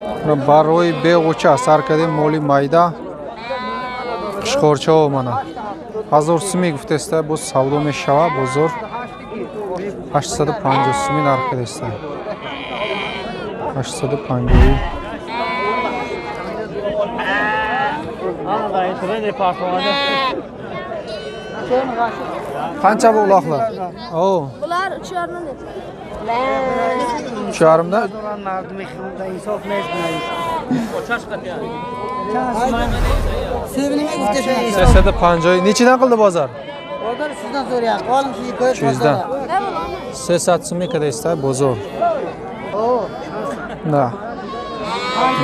Барои беғуча сар кардем моли майда қишқорчао мана 1000 суми гуфтеста боз савдо мешава бозор 850 суми нарх кардеста 850. Qancha bu uloqlar? O. Bular 3,5 deb. 3,5dan. 350. Nechidan qildi bozor? Bozor 300dan so'rayapti. Olim 300dan. 300 so'm kadaysta bozor. Da.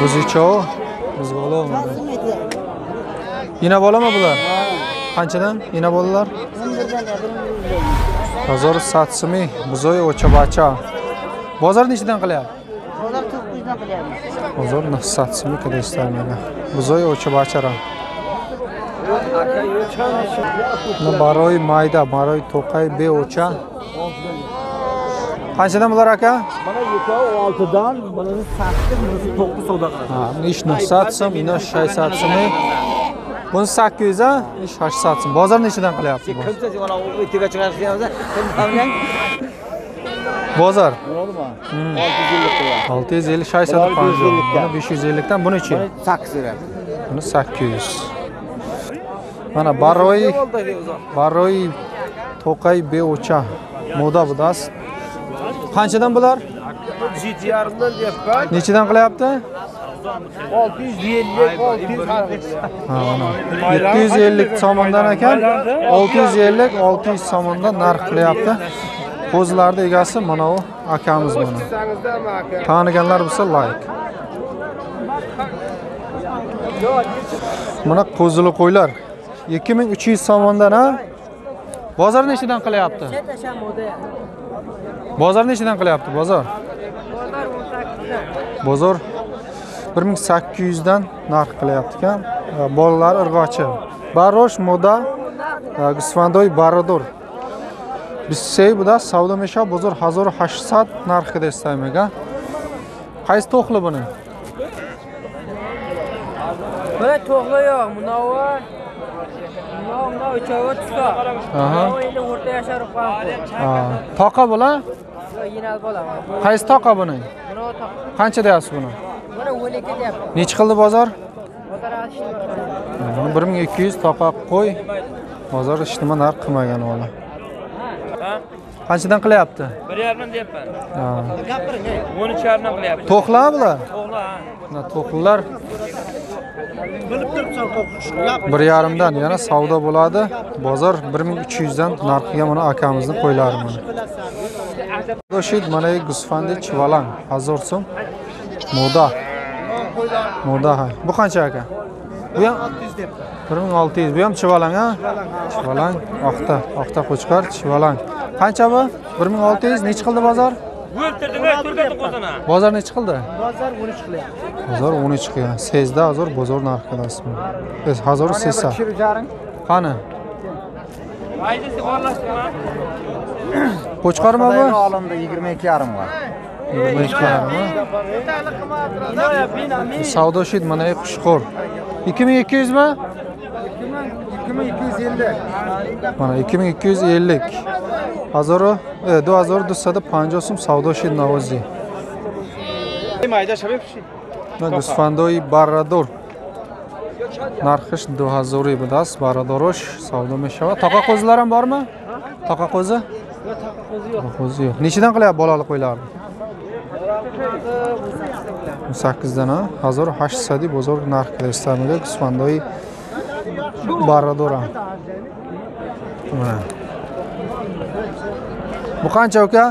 Buzicho, buzg'olo. Yine bolami bular? Qanchadan? Yine bolalar? 1100 so'm buzoy o'cha-bacha. Bozor nechidan qilyapti? Bozor 900dan qilyapti. Bozor 900 so'm kadaysta mana. Buzoy o'cha-bachara. Барои майда, барои тоқай беоча. Qanchadan bular aka? Mana ikkovi 6dan, buni 8, bunisi 9 savdo qiladi. Ha, ish 900 so'm, ina 600 so'm. Buni 800 a, ish 800 so'm. Bozor nechidan qilyapti? Kimsa mana u etiga chiqarishganimizda kim tanlang? Bozor. Bo'ladimi? 650 qilyapti. 650, 650. Buni 550 dan, buni-chi? 800. Buni 800. Mana барои тоқай беоча мода будааст. Qanchadan bular? 7,5dan deyapman. Nechidan qilyapti? 650, 600. Ha, mana 750 so'mdan ekan. 650, 600 so'mdan narx qilyapti. Qo'zilarning egasi mana u akamiz mana. Taniganlar bo'lsa like. Mana qo'zili qo'ylar 2300 so'mdan ha? Bozor nechidan qilyapti? Bozor nechidan qilyapti bozor? Bozor 1800 dan narx qilyapti ekan. Bolalar irg'ochi. Barosh moda gusfandoy barador. 23 buda savdo mesha bozor 1800 narx qilyapti. Qaysi to'qli buni? Buni to'qli yo'q, munavvar. Bunlar uchovi tusta. Aha. Endi o'rta yashar qo'ygan. Ha, toqa bular? Yo'q, yinal bola. Qaysi toqa buni? Buni toqa. Qancha deyapsiz buni? Buni 12 deyapti. Necha qildi bozor? Bozor 60. Buni 1200 toqa qo'y. Bozor hech nima narx qilmagan hali. Qanchadan qilyapti? 1,5 deyapman. Ha. 13,5 dan qilyapti. To'qlar bular? To'qlar, ha. Mana to'qlar. Bilib turibsan to'qish. 1,5 dan yana savdo bo'ladi. Bozor 1300 dan narxiga mana akamizni qo'ylari mana. Doshid mana gusfandi chivalang 1000 so'm. Moda. Moda ha. Bu qancha aka? Bu ham 600 debdi. 1600. Bu ham chivalang ha? Chivalang, oqta, oqta qo'chqor chivalang. Qancha bu? 1600 necha qildi bozor? O'ltirding, turgandi qo'zini. Bozor necha qildi? Bozor 13 qilyapti. Bozor 13 qilgan. 8000 bozor narxi rasmi. 1080. Qani? Maydasi oralashtirma. Qo'chqormi bu? Olimda 22,5 bor. 22,5. Savdo shid mana qushqor. 2200 mi? 2250. Mana 2250. 2250 so'm savdo shid navozi. Mayda shabab shi. Gusfandoy barador. Narxish 2000 budast, baradorosh savdo meshava. Toqa qo'zilar ham bormi? Toqa qo'zi? Yo'q, toqa qo'zi yo'q. Qo'zi yo'q. Nechidan qilyapti bolali qo'ylarni? 18 dan ha? 1800 bozor narx qilyapti. Gusfandoy barador. Mana. Bu qancha uka?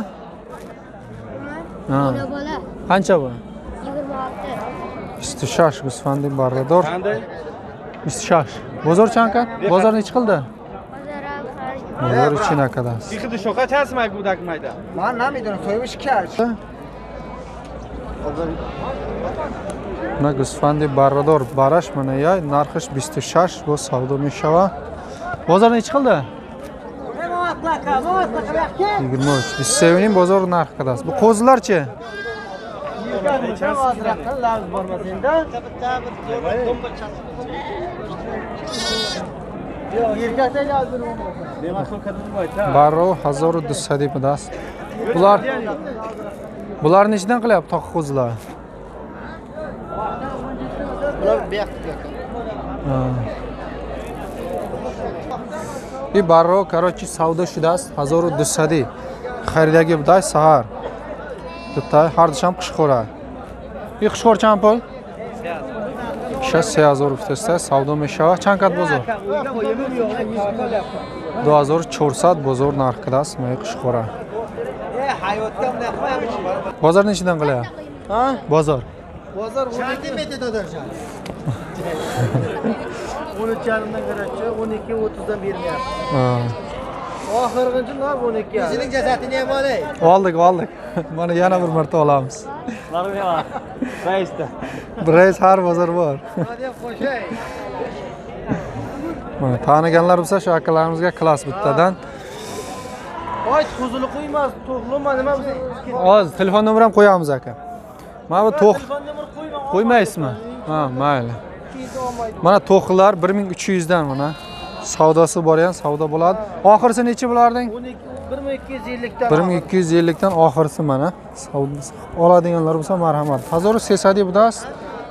Ha. Qancha bu? 26. 26 gusfandi barador. 26. Bozor chanka? Bozor necha qildi? Bozor 3 nakadan. Ikki sho'qa chasmay gudak mayda. Men namidonam, so'yvish kash. Mana gusfandi barador barash mana ya narxish 26 bu savdo meshava. Bozor necha qildi? 23. 27 bozor narxi qadasi. Bu qo'zilarchi? Barro 1200 будааст. Bular nechidan qilyapti toqi qo'zilar? Bular bu yoqda. И барро, короче, savdo shudast 1200. Xaridagi buday sahar. Bitta har dushanba qushqora. И qushqor chand pul? 6000 rublda savdo mешава. Чанд кат бозор? 2400 бозор нарх кадаст май qushqora. Bozor nechidan qilyapti? Ha? Bozor. Bozor 12 metr dodarjon. 13,5dan qaraychi, 12.30 dan bermayapti. Ha. Oxirginchi narx 12. O'zining jasadini ham olay. Oldik, oldik. Mana yana bir marta olamiz. Raisda. Rais har bozor bor. Deb qo'shay. Mana taniganlar bo'lsa shu akalarimizga klass bittadan. Voy, qo'zini qo'ymas, to'g'lima nima bo'lsa. Hozir telefon nomer ham qo'yamiz aka. Mana bu to'q. Qo'ymaysizmi? Ha, mayli. Mana to'qlar 1300 dan mana. Savdosi bor ham savdo bo'ladi. Oxirisi necha bo'larding? 1250 dan. 1250 dan oxirisi mana. Savdosi oladiganlar bo'lsa marhamat. 1300 budast.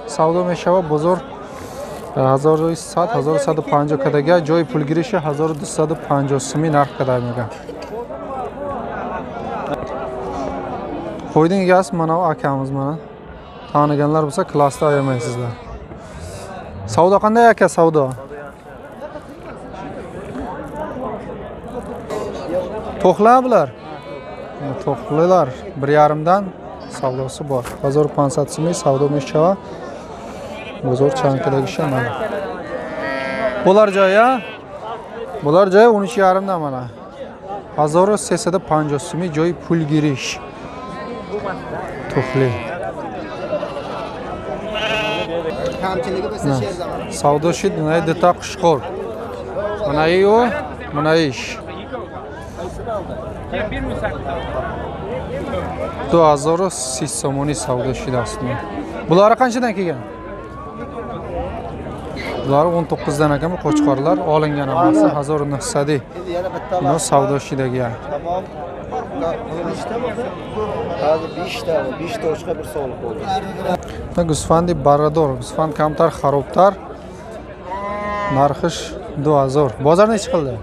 Savdo meshava bozor 1100 1150 kadaga joy pul girishi 1250 so'm narx kadaga. Qo'yning egasi mana bu akamiz mana. Taniganlar bo'lsa klassda ayamaysizlar. Savdo qanday aka savdo? To'qlar bular. To'qlilar 1.5 dan savdosi bor. 1500 so'm savdo meshava. Bozor chankidagi mana. Bular joyi, bular joyi 13.5 dan mana. 1350 so'm joy pul girish. To'qli. Kamchiligi bo'lsa sher zamon. Savdo shid mana dita qushqor. Mana yu, mana ish. 2030 somoni savdo shid aslida. Bular qanchadan kelgan? Bular 19 dan ekan bu qo'chqorlar olingan hammasi 1900. Buni savdo shidagi. Tamom. Hozir 5 ta, 5 ta o'chqa bir sog'liq bo'ldi. Gusfandi Barador, gusfand kamtar xarobtar. Narxish 2000. Bozor necha qildi?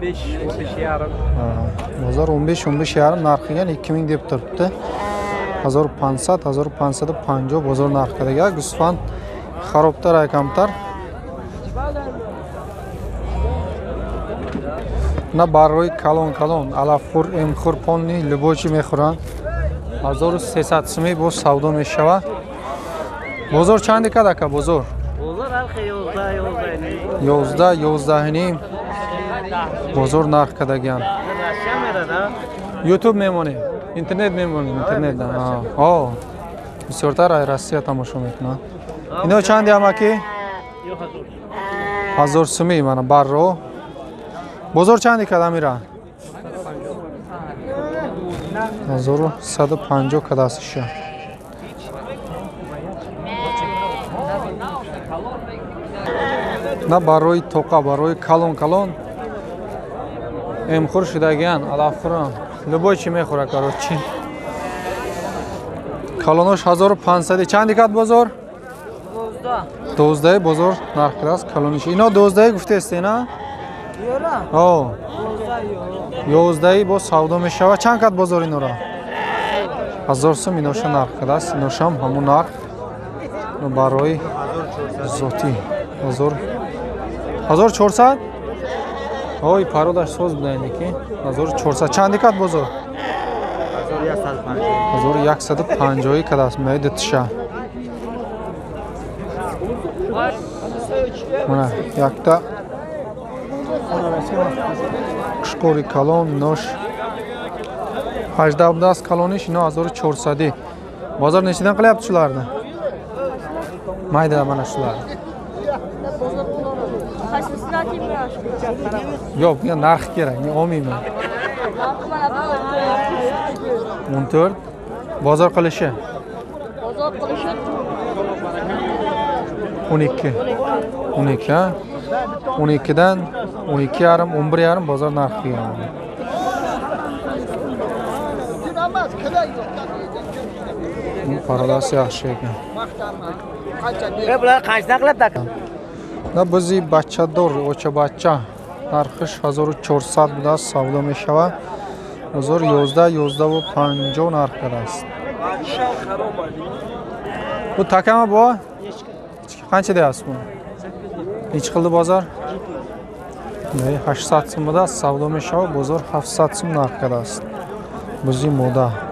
15, 15,5. Bozor 15, 15,5 narxiga 2000 deb turibdi. 1500, 1550 bozor narxidagi gusfand xarobtar kamtar. На барои калон калон алафхӯр, эмхӯр, понни любой чи мехӯранд. 1300 сӯм боз савдо мешавад. Бозор чанди кад ака бозор? Бозор ҳар 11, 11.5. 11, 11.5 бозор нарх кадагиан. YouTube мемонем, интернет мемонем, интернет. Ҳо. Бисёртар ай Россия тамошо мекунанд. Ино чанди амаки? 1000 сӯм мана барро. Бозор чанди кад амира? 1150 кад аст иша. На барои тоқа, барои калон калон эмхӯр шудагиан, алафхӯран. Любой чи мехӯра, короче. Калонош 1500. Чанди кад бозор? 12 бозор нарх кадааст калониш. Ино 12 гуфтаест, на? О. 11 боз савдо мешавад. Чанд кад бозор инора? 1000 сум иноша нарх кадааст. Иношам ҳамун нарх. Барои зотӣ 1400. Ой, пародаш соз буда ки 1400. Чанди кад бозор? 1150 кадааст. Май дитша. Мана якта қушқори калон нош 18 будааст калониш, ино 1400. Bozor nechidan qilyapti shularni? Mayda mana shularni. Yo'q, bunga narx kerak, men olmayman. 14 bozor qilishi. 12. 12 ha? 12dan 12,5, 11,5 bozor narxi kelgan. Bu parodasi yaxshi ekan. Bular qanchadan qiladi aka? На бузи бачадор, оча бача. Нархиш 1400 будааст, савдо мешавад. Бозор 11, 11,50 нарх кардааст. Bu takami bu? Qancha deyapsiz buni? Necha qildi bozor? 800 so'm будааст, савдо мешавад. Бозор 700 so'm нарх кардааст. Бузи мода.